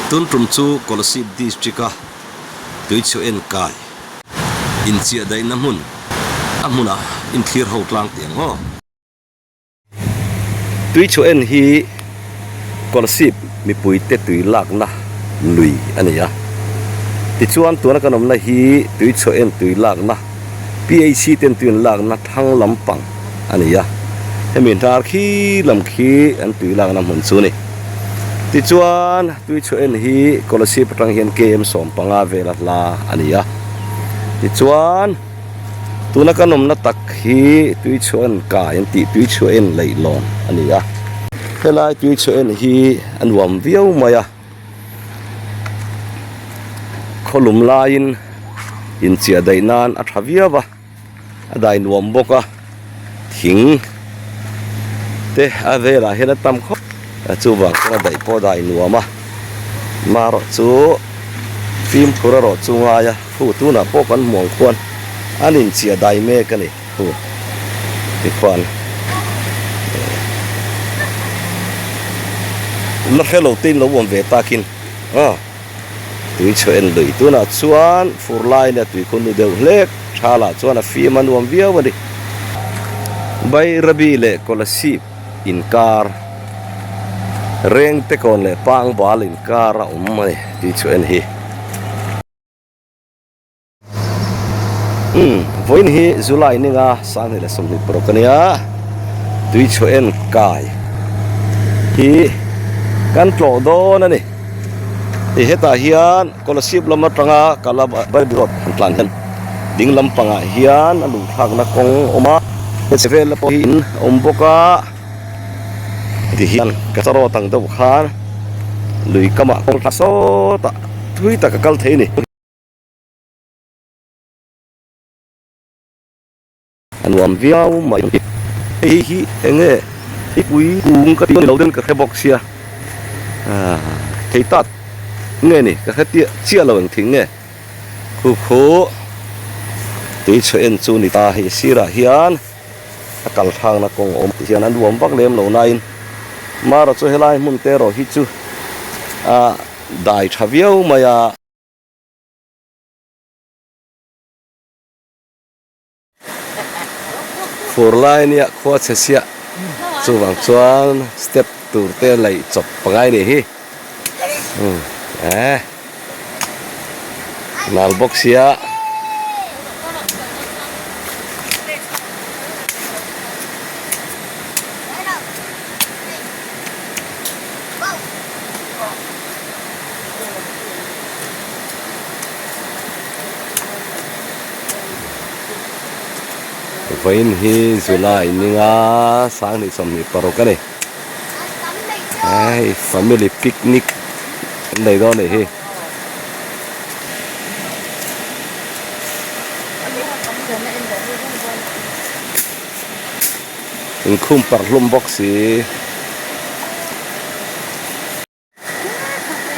Tun tum chu Kolasib District-a Tuichhu enkai inchiah daihna hmun a hmunah inthlir ho tlang tih ang aw. Tuichhu en hi Kolasib mipuite tui lakna lui a ni a. Tichuan tuna kan awmna hi Tuichhu en tui lakna PHC ten tui an lakna thlang lampang a ni a. Hemi hnar khi lam khi an tui lakna hmun chu a ni. Tichuan Tuichhu en hi Kolasib atang hian KM 15 vela hla a ni a. Tichuan. Tuna kan awmna tak hi Tuichhuan kai an tih Tuichhuaen leihlawn a ni a. Helai Tuichhuaen hi a nuam viau mai a. Khawlum laiin inchiah daih nan a tha viau a, a dai nuam bawk a, thing te a velah hian a tam khawp a chuvang chuan a daih pawh a dai nuam a. Marawh chu fimkhur erawh chu ngai a. Khu tunah pawh kan hmuh ang khuan an inchiah dai mek a ni khu tikhuan la hre lo te in lo awm ve takin aw tui chhuah en lui tunah chuan fur lai nia tui khu nu deuh hlek tha lah chuan a fim a nuam viau a ni Bairabi leh Kolasib inkar Rengtekawn leh Pangbal inkar a awm a ni tui chhuah en hi. Umm vawiin hi July ninga 2026 a nia Tuichhuah en kai hi kan tlawh dawn a ni hei hetah hian Kolasib lam atanga Kala Bairabi road han tlan hian ding lampangah hian a luhthlakna kawng a awm a heti vel pawh hi in a awm bawk a tihian ka road ang deuh khan lui kamah kawng thla sawtah thui tak a kal thei a ni. A nuam viau mai ang hi. Hei hi eng nge ipui kung ka tih lo den ka hre bawk sia ah thei tak nge ni ka hre chiah chiah lo eng thing nge khu khu tui chhuah en chu ni ta hei sirah hian a kal thlakna kawng a awm tih hian a nuam vak lem lo nain marawh chu helai hmun te erawh hi chu ah dai tha viau mai a. Fur lai nia khua chhe siah chuvang chuan step tur te laih chawp pangai nih hi umm eh nal bawk sia. Vawiin hi July ninga 2026 a ni. Hei family picnic an nei dawn anih hi. Inkhum parh hlum bawk si.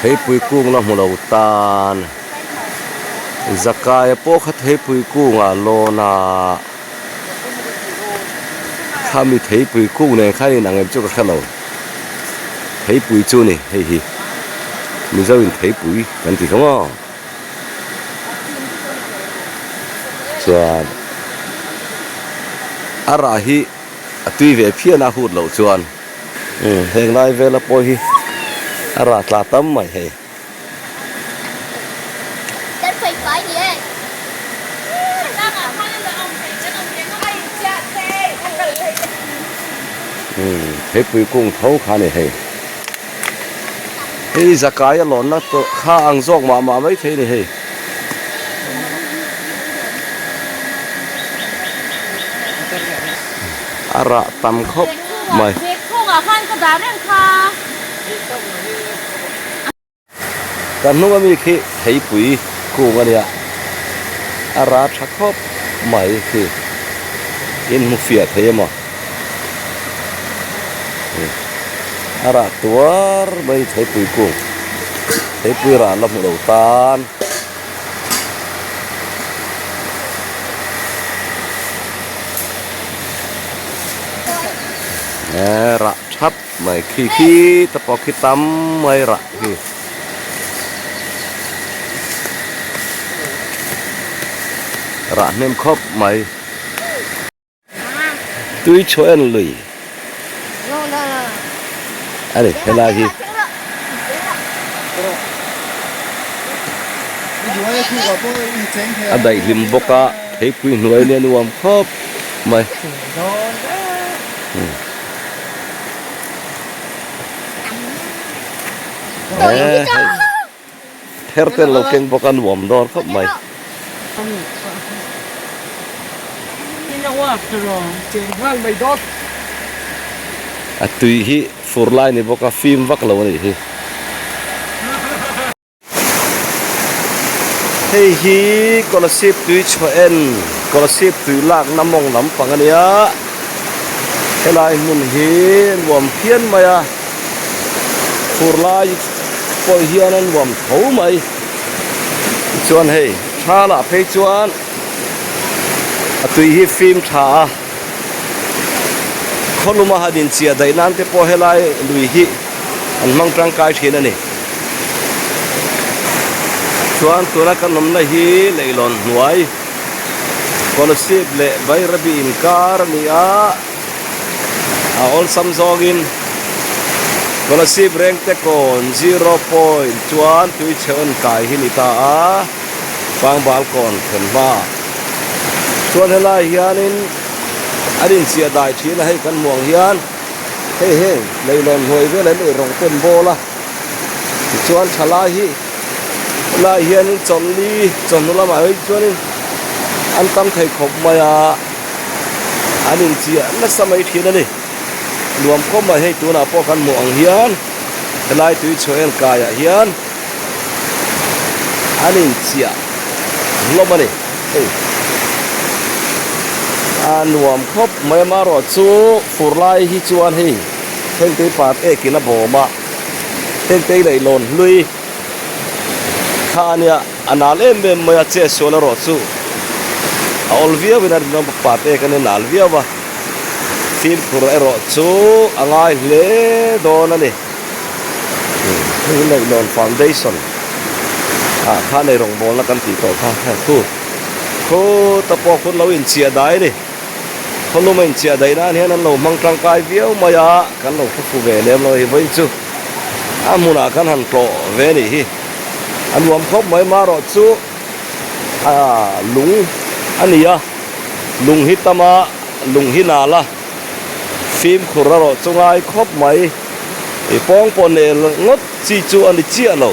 Theipui kung la hmu lo tan Zakaia pawh kha theipui kungah lawn a khami theipui kung nen khan inang em chu ka hre lo theipui chu a ni hei hi Mizo in theipui kan ti hlawm aw chuan a rah hi a tui ve phian a hut loh chuan. Umm heng lai vela pawh hi a rah tla tam mai hei. Umm theipui kung tho kha a ni hei. Hei zakai a lawnna tawh kha ang zawk mah mah mai thei a ni hei. A rah tam khawp mai. Ka hnung ami khi theipui kung a nia, a rah tha khawp mai khi in hmu fiah thei emaw. A rah tuar mai theipui kung theipui rah la hmu lo tan. Rah thap mai khi khi te pawh khi tam mai rah khi. Rah hnem khawp mai. Tui chhuah en lui a ni helai hi. A daihlim bawk a theipui hnuai nia nuam khawp mai. Ther te an lo keng bawk a nuam dawn khawp mai. A tui hi fur lai ni bawk a fim vak lo a nih hi. Hei hi Kolasib tui chhuah en Kolasib tui lakna mawng lampang a nia. Helai hmun hi nuam phian mai a. Fur lai pawh hian a nuam tho mai tichuan hei thalah phei chuan a tui hi fim tha a khawluma han inchiah daih nan te pawh helai lui hi an hmang tangkai thin a ni chuan tuna kan awmna hi leihlawn hnuai Kolasib leh Bairabi inkar a ni a. A awlsam zawngin Kolasib Rengte kawn zero point chuan tuichhe awn kai hi ni ta a, Pangbal kawn thlen hma chuan helai hianin an inchiah dai thin a, hei kan hmuh ang hian hei heng leilawn hnuai velah hian ei rawng ten bawl a, tichuan thalai hi helai hianin chawlhli chawhnu lamah hi chuanin an tam thei khawp mai a. An inchiah nasa mai thin a ni. Nuam khawp mai hei tunah pawh kan hmuh ang hian helai tui chhuah en kaiah hian an inchiah hlawm a ni hei. A nuam khawp mai amaherawh chu fur lai hi chuan hei heng tui pat ekin a bawm a heng tei leihlawn hlui kha a nia. A nal em em mai a, che sual erawh chu a awl viau in a rinawm bawk pa te kan nal viau a, fimkhur erawh chu a ngai hle dawn a ni. Hei hi Leihlawn Foundation ah khan ei rawngbawlna kan tih tawh kha hei khu khuta pawh khun lo inchiah dai a ni. Khawlum a inchiah daih nan hian an lo hmang tangkai viau mai a, kan lo hre fu ve lem lo a hei vawiin chu a hmunah khan han tlawh ve a nih hi. A nuam khawp mai marawh chu a lung a ni a, lung hi tam a, lung hi nal a, fimkhur erawh chu ngai khawp mai. I pawng pawh nel ngawt chi chu a ni chiah lo,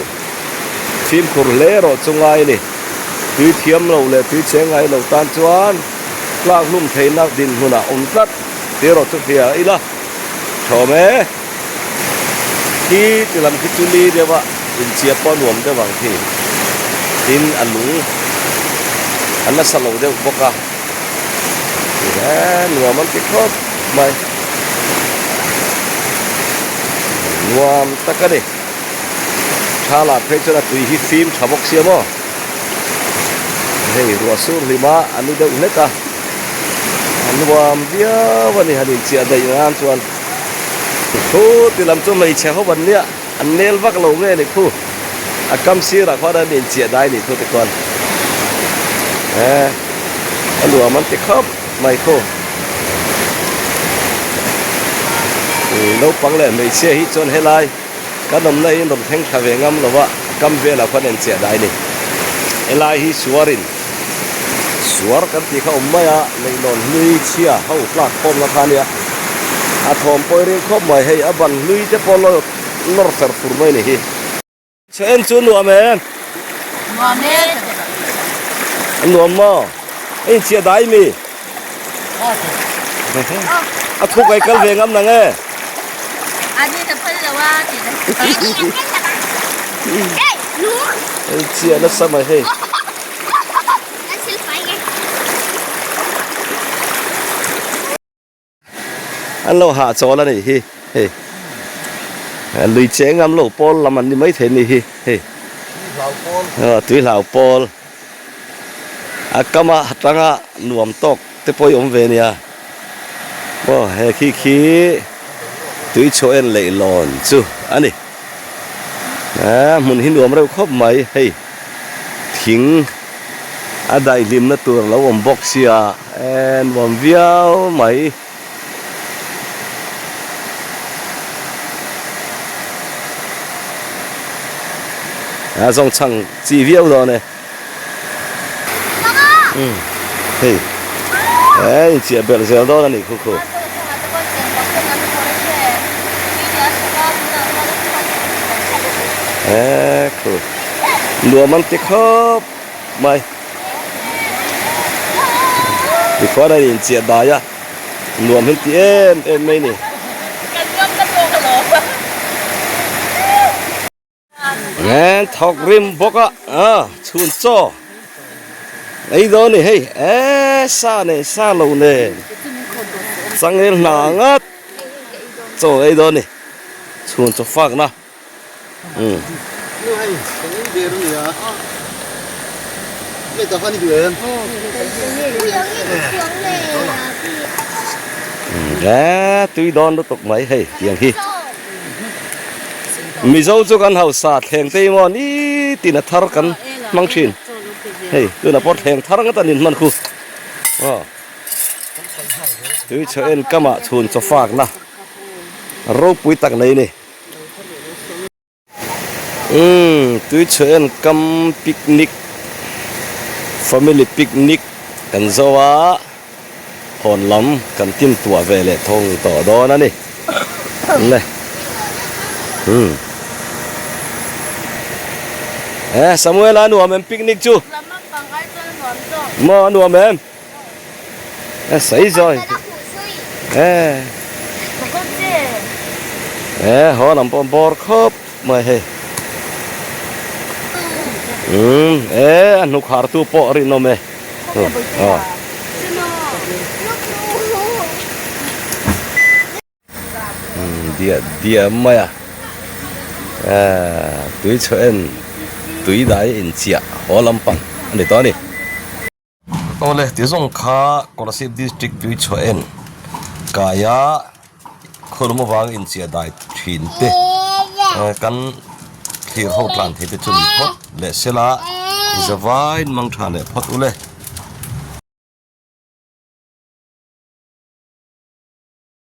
fimkhur hle erawh chu ngai a ni. Tui thiam lo leh tui cheng ngai lo tan chuan tlak hlum theihna dinhmunah awm tlat tih erawh chu hria ila thawm e. Khi ti lam khi chu li deuh a inchiah pawh a nuam deuh ang khi. Tin a lung a nasa lo deuh bawk a. He nuam an ti khawp mai. Nuam tak a ni. Tha lah phei chuan a tui hi fim tha bawk sia maw. Hei ruah sur hlim a a ni deuh hlek a. A nuam viau a ni han inchiah daih nan chuan. Khu ti lam chu hmeichhe ho an nia an nel vak lo nge ni khu a kam sirah khuan an inchiah dai ni khu tikhuan e a nuam an ti khawp mai khu naupang leh hmeichhia hi chuan helai kan awmna hi an rawn thleng thla ve ngam lo a kam velah khuan an inchiah dai ni helai hi suarin Suar kan tih kha awm mai a, leihlawn hlui chhia ho tlak khawmna kha a nia. A thawm pawi ring khawp mai hei, a ban hlui te pawh lawr lawr fer fur mai ni hi. Chhe en chu nuam em? Nuam e. A nuam maw? A inchhiah dai mi? A thuk ai kal ve ngam nang e. A ni ta phal lo a ti na. Ei chiah nasa mai hei. An lo hah chawl a nih hi hei lui cheng ngam lo pawl lam an ni maithei a nih hi hei tui hlau pawl a kama atanga nuam tawk te pawh hi awm ve nia aw he khi khi tui chhuah en leihlawn chu a ni a hmun hi nuam reuh khawp mai hei thing. A daihlimna tur lo awm bawk sia e nuam viau mai. A zawng chhang chi viau dawn e. Umm hei e inchiah belh zel dawn a nih khu khu. E khu nuam an ti khawp mai. Tikhuan a inchiah dai a nuam hi an ti em em mai a ni. Ngen thawk rim bawk a a chhun chaw ei dawn a ni hei e sa nei sa lo nen changel hna ngat chaw ei dawn a ni chhun chaw fak na umm. E tui dawn lutuk mai hei tiang hi. Mizo chu kan hausa thleng te emaw nitin a thar kan hmang thin. Hei tunah pawh thleng thar ngawt a nin hman khu. Aw tui chho en kamah chhun chaw fakna ropui tak nei a ni. Umm tui chho en kam picnic family picnic kan zo a. Hawn lam kan tin tuah ve leh thawng tawh dawn a ni. Le. Hmm. Eh, Samuel a nuam em picnic chu? Maw a nuam em? Eh, sei zawi. Eh. Eh, haw lam pawh bawr khawp mai hei. Hmm, eh, a hnuk har tu pawh rinawm e. Diah diah mai a ahh tui chhuah en tui dai inchiah haw lampang a ni tawh a ni. Awle ti zawng kha Kolasib district tui chhuah en kaia khawlum avang inchiah dai thin te kan thlir ho tlan thei te chu ni phawt leh sela zavaiin mang tha leh phawt ule.